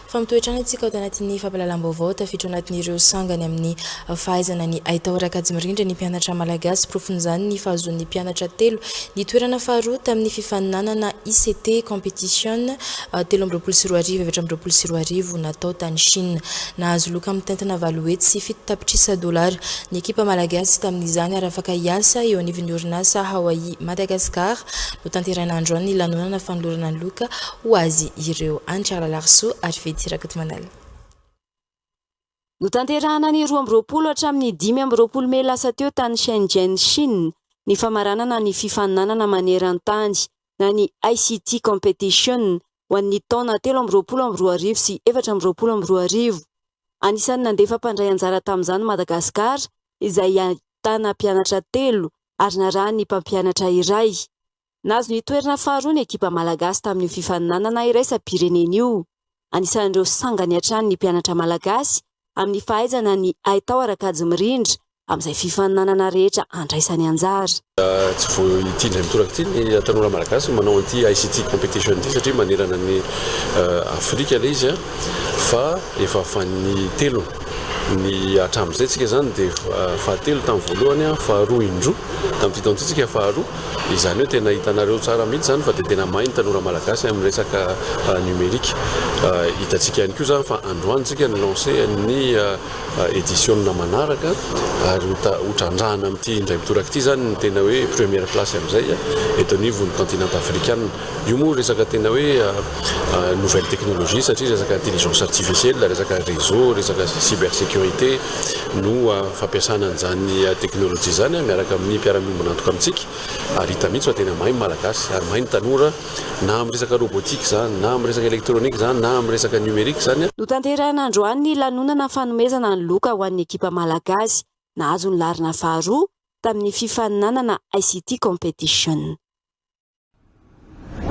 Fa mitohy hatrany isika ao anatin'ny fampahalalam-baovao, tafiditra ao anatin'ireo sangany amin'ny fahaizana ny haitao ara-kajy mirindra ny mpianatra malagasy. Porofon'izany ny fahazoan'ny mpianatra telo ny toerana faharoa tamin'ny fifaninanana ICT Competition 2023 2024 natao tany Chine. Nahazo loka mitentina 708 tapitrisa dolara ny ekipa malagasy tamin'izany ary afaka hiasa eo anivon'ny orinasa Hawaii Madagascar. Notanterahina androany ny lanonana fanolorana ny loka ho azy ireo. Anitra Ralalarisoa ary Fety Rakotomanala. Notanterahina ny 22 hatramin'ny 25 mey lasa teo tany Shenzhen, Chine, ny famaranana ny fifaninanana maneran-tany na ny ICT Competition ho an'ny taona 2023 sy 2024. Anisan'ny nandefa mpandray anjara tamin'izany Madagasikara izay ahitana mpianatra telo ary narahan'ny mpampianatra iray. Nahazo ny toerana faharoa ny ekipa malagasy tamin'io fifaninanana iraisam-pirenena io. Anisan'ireo sangany hatrany ny mpianatra malagasy amin'ny fahaizana ny haitao ara-kajy mirindra amin'izay fifaninanana rehetra andraisany anjara. Tsy vao ity indray mitoraka ity ny tanora malagasy manao an'ity ICT competition ity satria manerana ny Afrika ilay izy fa efa fanintelony. Ny hatramin'izay tsika izany dia fahatelo tamin'ny voalohany, faharoa indroa, tamin'ity taona ity tsika faharoa. Izany hoe tena hitanareo tsara mihitsy izany fa dia tena mahay ny tanora malagasy amin'ny resaka numérique. Hitantsika ihany koa izany fa androany tsika ni-lancer ny édition manaraka ary ho trandrahana amin'ity indray mitoraka ity izany ny tena hoe première place amin'izay eto anivon'ny continent afrikana. Io moa resaka tena hoe nouvelle technologie satria resaka intelligence artificielle, resaka réseau, resaka cybersécurité no fampiasana an'izany technologie izany miaraka amin'ny mpiara-miombon'antoka amintsika ary hita mihitsy fa tena mahay ny Malagasy ary mahay ny tanora na amin'ny resaka robotique izany na amin'ny resaka électronique izany na amin'ny resaka numérique izany. Notanterahina androany ny lanonana fanomezana ny loka ho an'ny ekipa malagasy nahazo ny laharana faharoa tamin'ny fifaninanana ICT Competition.